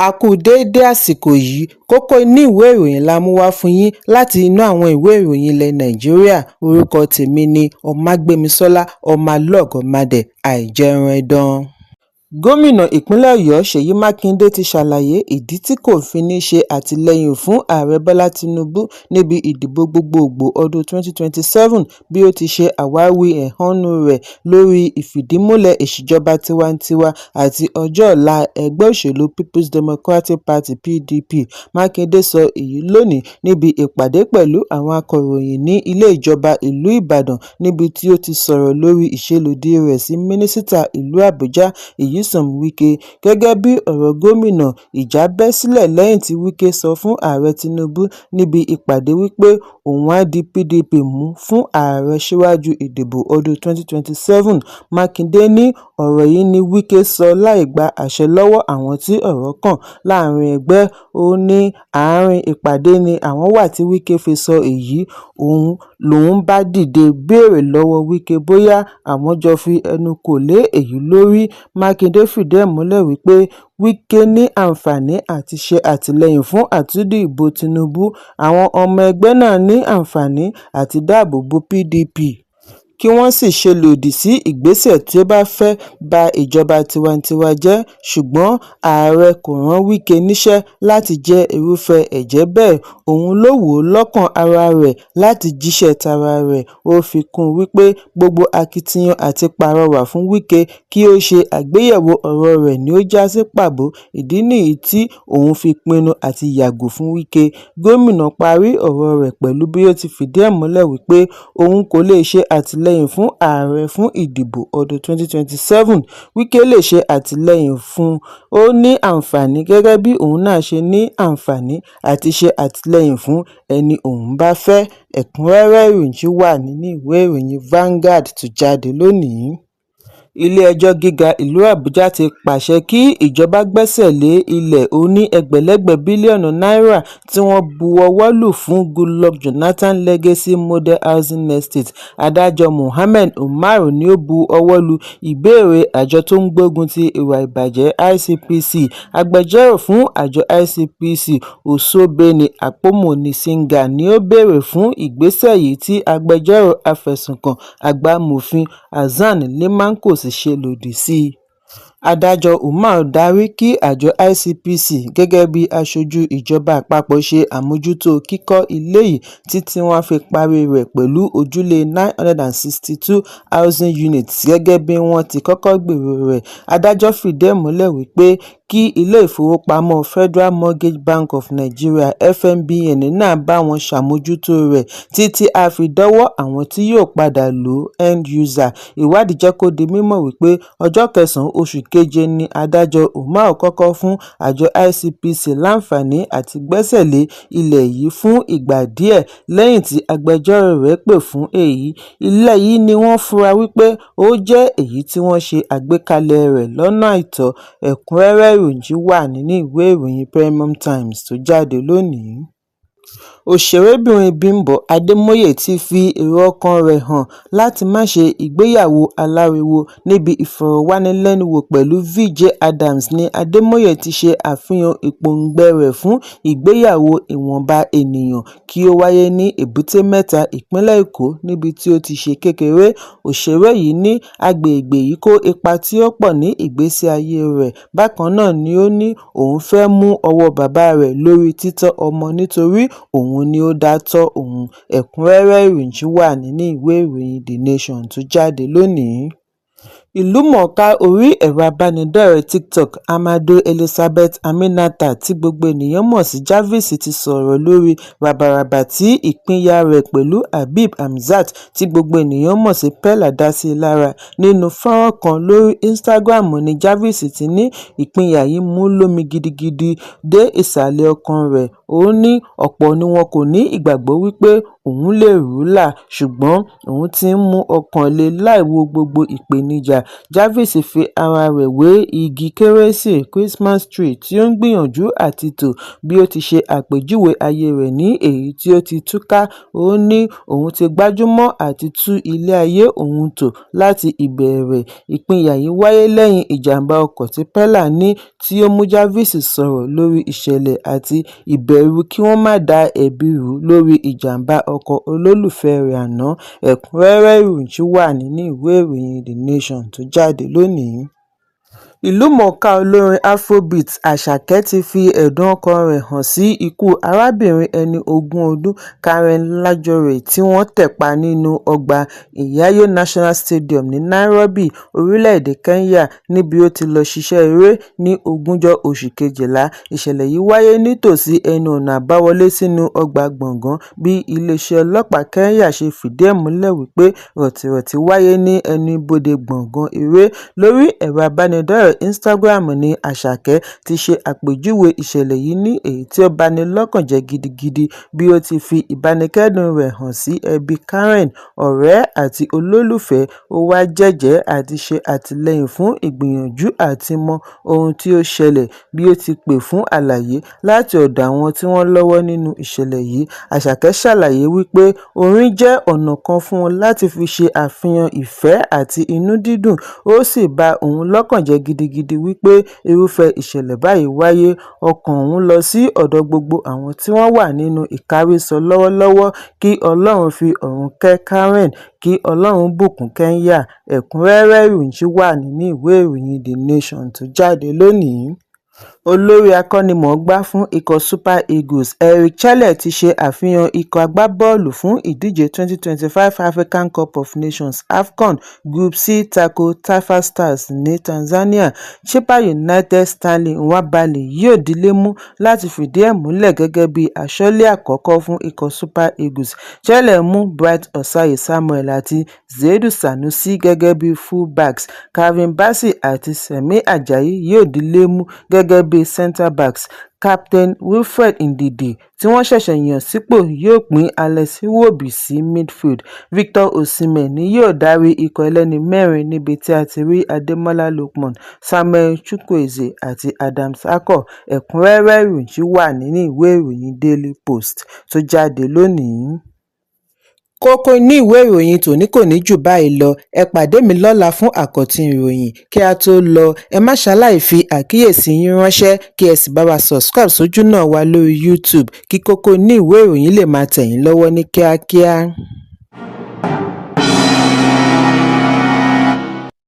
A kú déédé àsìkò yìí. Kókó inú ìwé ìròyìn la mú wá fún yín láti inú àwọn ìwé ìròyìn ilẹ̀ Nàìjíríà. Orúkọ tèmi ni Ọmágbémisọ́lá Ọmọlọ́gọ̀mádé Àìjẹunẹdàn. Gómìnà ìpínlẹ̀ Ọ̀yọ́ Ṣèyí Mákindè ti ṣàlàyé ìdí tí kò fi ní í ṣe àtìlẹ́yìn fún Ààrẹ Bọ́lá Tínúbù níbi ìdìbò gbogboògbò ọdún 2027 bí ó ti ṣe àwáwí ẹ̀hónú rẹ̀ lórí ìfìdímúlẹ̀ ìṣèjọba tiwantiwa àti ọjọ́ ọ̀la ẹgbẹ́ òṣèlú Peoples Democratic Party (PDP). Mákindè sọ èyí lónìí níbi ìpàdé pẹ̀lú àwọn akọ̀ròyìn ní ilé ìjọba ìlú Ìbàdàn níbi tí ó ti sọ̀rọ̀ lórí ìṣelòdì rẹ̀ sí Mínísítà ìlú Àbújá Nyesom Wike. Gẹ́gẹ́ bí ọ̀rọ̀ gómìnà, ìjà bẹ́ sílẹ̀ lẹ́yìn tí Wike sọ fún Ààrẹ Tinubu níbi ìpàdé wípé òun á di PDP mú fún ààrẹ síwájú ìdìbò ọdún 2027. Mákindè ní ọ̀rọ̀ yìí ní Wike sọ láì gba àṣẹ lọ́wọ́ àwọn tí ọ̀rọ̀ kàn láàrin ẹgbẹ́. Ó ní àárín ìpàdé ni àwọn wà tí Wike fi sọ èyí, òun lòun bá dìde béèrè lọ́wọ́ Wike bóyá àwọn jọ fi ẹnu kò lé èyí lórí. Mákindè fìdí ẹ̀ múlẹ̀ wípé Wike ní àǹfààní àti ṣe àtìlẹ́yìn fún àtúndì ìbò Tinubu, àwọn ọmọ ẹgbẹ́ náà ní àǹfààní àti dáàbò bo PDP kí wọ́n sì ṣe lòdì sí ìgbésẹ̀ tó bá fẹ́ ba ìjọba tiwantiwa jẹ́, ṣùgbọ́n ààrẹ kò rán Wike níṣẹ́ láti jẹ́ irúfẹ́ ẹ̀jẹ́ bẹ́ẹ̀, òun ló wù ú lọ́kàn ara rẹ̀ láti jíṣẹ́ tara rẹ̀. Ó fi kún un wípé gbogbo akitiyan àti pàrọwà fún Wike kí ó ṣe àgbéyẹ̀wò ọ̀rọ̀ rẹ̀ ni ó já sí pàbó, ìdí nìyí tí òun fi pinnu àti yàgò fún Wike. Gómìnà parí ọ̀rọ̀ rẹ̀ pẹ̀lú bí ó ti fìdí ẹ̀ múlẹ̀ wípé òun kò lè ṣe àtìlẹ́yìn fún ààrẹ fún ìdìbò ọdún 2027, Wike lè ṣe àtìlẹ́yìn fún un, ó ní àǹfààní gẹ́gẹ́ bí òun náà ṣe ní àǹfààní àti ṣe àtìlẹ́yìn fún ẹni òun bá fẹ́. Ẹ̀kúnrẹ́rẹ́ ìròyìn ṣì wà nínú ìwé ìròyìn Vanguard tó jáde lónìí. Ilé-ẹjọ́ Gíga ìlú Àbújá ti pàṣẹ kí ìjọba gbẹ́sẹ̀ lé ilé oní ẹgbẹ̀lẹ́gbẹ̀ bílíọ̀nù náírà tí wọ́n buwọ́ lù fún Goodluck Jonathan Legacy Model Housing Estate. Adájọ́ Mohammed Umar ni ó bu ọwọ́ lu ìbéèrè àjọ tó ń gbógun ti ìwà ìbàjẹ́ ICPC. Agbẹjọ́rò fún àjọ ICPC, Ọ̀ṣọ́bẹ̀nì Àpómọ́nísìngà ni ó béèrè fún ìgbésẹ̀ yìí tí agbẹjọ́rò afẹ̀sùnkàn àgbà Mòfin Hasan Liman kò sì ṣe lòdì sí i. Adájọ́ Umar darí kí àjọ ICPC gẹ́gẹ́ bí aṣojú ìjọba àpapọ̀ ṣe àmójútó kíkọ́ ilé yìí títí wọ́n á fi parí rẹ̀ pẹ̀lú ojúlé 962 housing units gẹ́gẹ́ bí wọ́n ti kọ́kọ́ gbèrò rẹ̀. Adájọ́ fìdí ẹ̀ múlẹ̀ wípé kí ilé-ìfowópamọ́ Federal Mortgage Bank of Nigeria (FMBN) náà bá wọn ṣàmójútó rẹ̀ títí á fi dọ́wọ́ àwọn tí yóò padà lò ó end user. Ìwádìí jẹ́ kó di mímọ̀ wípé ọjọ́ kẹsàn-án oṣù keje ni adájọ́ Umar kọ́kọ́ fún àjọ ICPC láǹfààní àti gbẹ́sẹ̀ lé ilé yìí fún ìgbà díẹ̀ lẹ́yìn tí agbẹjọ́rò rẹ̀ pè fún èyí. Ilé yìí ni wọ́n fura wípé ó jẹ́ èyí tí wọ́n ṣe àgbékalẹ̀ rẹ̀ lọ́nà àìtọ́. Ẹ̀kúnrẹ́rẹ́ ìròyìn ṣì wà nínú ìwé ìròyìn Premium Times tó jáde lónìí. Òṣèrébìnrin Bímbọ́ Adémoyè ti fi èrò ọkàn rẹ̀ hàn láti má ṣe ìgbéyàwó aláriwo. Níbi ìfọ̀rọ̀wánilẹ́nuwò pẹ̀lú VJ Adams ní Adémọ́yè ti ṣe àfihàn ìpòǹgbẹ rẹ̀ fún ìgbéyàwó ìwọ̀nba ènìyàn kí ó wáyé ní Èbúté Mẹ́ta, ìpínlẹ̀ Èkó níbi tí ó ti ṣe kékeré. Òṣèré yìí ní agbègbè yìí kó ipa tí ó pọ̀ ní ìgbésí ayé rẹ̀. Bákan náà ni ó ní òun fẹ́ mú ọwọ́ bàbá rẹ̀ lórí títọ́ ọmọ nítorí òun ni ó dá tọ́ òun. Ẹ̀kúnrẹ́rẹ́ ìròyìn ṣì wà nínú ìwé ìròyìn The Nation tó jáde lónìí. Ìlúmọ̀ọ́ká orí ẹ̀rọ ìbánidọ́rẹ̀ẹ́ TikTok Amado Elizabeth Aminata tí gbogbo ènìyàn mọ̀ sí Jarvis ti sọ̀rọ̀ lórí ràbàràbà tí ìpínyà rẹ̀ pẹ̀lú Habeeb Hamzat tí gbogbo ènìyàn mọ̀ sí Peller dá sí i lára. Nínú fọ́nrán kan lórí Instagram ní Jarvis ti ní ìpínyà yìí mú lómi gidigidi dé ìsàlẹ̀ ọkàn rẹ̀. Ó ní ọ̀pọ̀ ni wọn kò ní ìgbàgbọ́ wípé òun lè rúlà, ṣùgbọ́n òun ti ń mú ọkàn le láì wo gbogbo ìpèníjà. Jarvis fi ara rẹ̀ wé igi kérésì (Christmas tree) tí ó ń gbìyànjú àti tò bí ó ti ṣe àpèjúwe ayé rẹ̀ ní èyí tí ó ti túká. Ó ní òun ti gbájúmọ́ àti tún ilé ayé òun tò láti ìbẹ̀rẹ̀. Ìpínyà yìí wáyé lẹ́yìn ìjàm̀bá ọkọ̀ tí Peller ní tí ó mú Jarvis sọ̀rọ̀ lórí ìṣẹ̀lẹ̀ àti ìbẹ̀rù kí wọ́n má da ẹ̀bi rù ú lórí ìjàm̀bá ọkọ̀ olólùfẹ́ rẹ̀ àná. Ẹ̀kúnrẹ́rẹ́ ìròyìn wà nínú ìwé ìròyìn The Nation tó jáde lónìí. Ìlúmọ̀ọ́ká olórin Afrobeat Àṣàkẹ́ ti fi ẹ̀dùn ọkàn rẹ̀ hàn sí ikú arábìnrin ẹni ogún ọdún Karen Njoroge tí wọ́n tẹ̀ pa nínú ọgbà Nyayo National Stadium ní Nairobi, orílẹ̀-èdè Kenya, níbi ó ti lọ ṣiṣẹ́ eré ní ogúnjọ́ oṣù kejìlá. Ìṣẹ̀lẹ̀ yìí wáyé nítòsí ẹnu ọ̀nà àbáwọlé sínú ọgbà gbọ̀ngàn, bí iléeṣẹ́ ọlọ́pàá Kenya ṣe fìdí ẹ̀ múlẹ̀ wípé rọ̀tìrọti wáyé ní ẹnu ibodè gbọ̀ngàn eré. Lórí ẹ̀rọ ìbánidọ́rẹ̀ẹ́ Instagram ní Àṣàkẹ́ ti ṣe àpèjúwe ìṣẹ̀lẹ̀ yìí ní èyí tí ó bani lọ́kàn jẹ́ gidigidi bí ó ti fi ìbánikẹ́dùn rẹ̀ hàn sí ẹbí Karen, ọ̀rẹ́ àti olólùfẹ́. Ó wá jẹ́jẹ̀ẹ́ àti ṣe àtìlẹ́yìn fún ìgbìyànjú àti mọ ohun tí ó ṣẹlẹ̀ bí ó ti pè fún àlàyé láti ọ̀dọ̀ àwọn tí wọ́n lọ́wọ́ nínú ìṣẹ̀lẹ̀ yìí. Àṣàkẹ́ ṣàlàyé wípé orin jẹ́ ọ̀nà kan fún òun láti fi ṣe àfihàn ìfẹ́ àti inú dídùn, ó sì ba òun lọ́kàn jẹ́ gidigidi wípé irúfẹ́ ìṣẹ̀lẹ̀ báyìí wáyé. Ọkàn òun lọ sí ọ̀dọ̀ gbogbo àwọn tí wọ́n wà nínú ìkárísọ lọ́wọ́lọ́wọ́, kí Ọlọ́run fi ọ̀run kẹ́ Karen, kí Ọlọ́run bùkún Kenya. Ẹ̀kúnrẹ́rẹ́ ìròyìn wà nínú ìwé ìròyìn The Nation tó jáde lónìí. Olórí akọ́nimọ̀ọ́gbá fún ikọ̀ Super Eagles Eric Chelle ti ṣe àfihàn ikọ̀ agbábọ́ọ̀lù fún ìdíje 2025 African Cup of Nations (AFCON) Group C tako Taifa Stars ní Tanzania. Chippa United Stanley Nwabali yóò dilé mú láti fìdí ẹ̀ múlẹ̀ gẹ́gẹ́ bí aṣọ́lé àkọ́kọ́ fún ikọ̀ Super Eagles. Chelle mú Bright Osayi-Samuel àti Zaidu Sanusi gẹ́gẹ́ bí full-backs, Calvin Bassey àti Semi Ajayi yóò dilé mú gẹ́gẹ́ bí centre-backs, Captain Wilfred Ndidi tí wọ́n ṣẹ̀ṣẹ̀ yàn sípò yóò pín Alex Iwobi sí midfield, Victor Osimhen ni yóò darí ikọ̀ ẹlẹ́ni mẹ́rin níbi tí a ti rí Ademola Lookman, Samuel Chukwueze àti Adams Akko. Ẹ̀kúnrẹ́rẹ́ ìròyìn wà nínú ìwé ìròyìn Daily Post tó jáde lónìí. Kókó inú ìwé ìròyìn tòní kò ní jù báyìí lọ. Ẹ pàdé mi lọ́la fún àkọ́tún ìròyìn. Kí a tó lọ, ẹ má ṣaláì fi àkíyèsí yín ránṣẹ́, kí ẹ sì bá wa subscribe sójúnà wa lórí YouTube kí kókó inú ìwé ìròyìn lè máa tẹ̀ yín lọ́wọ́ ní kíákíá.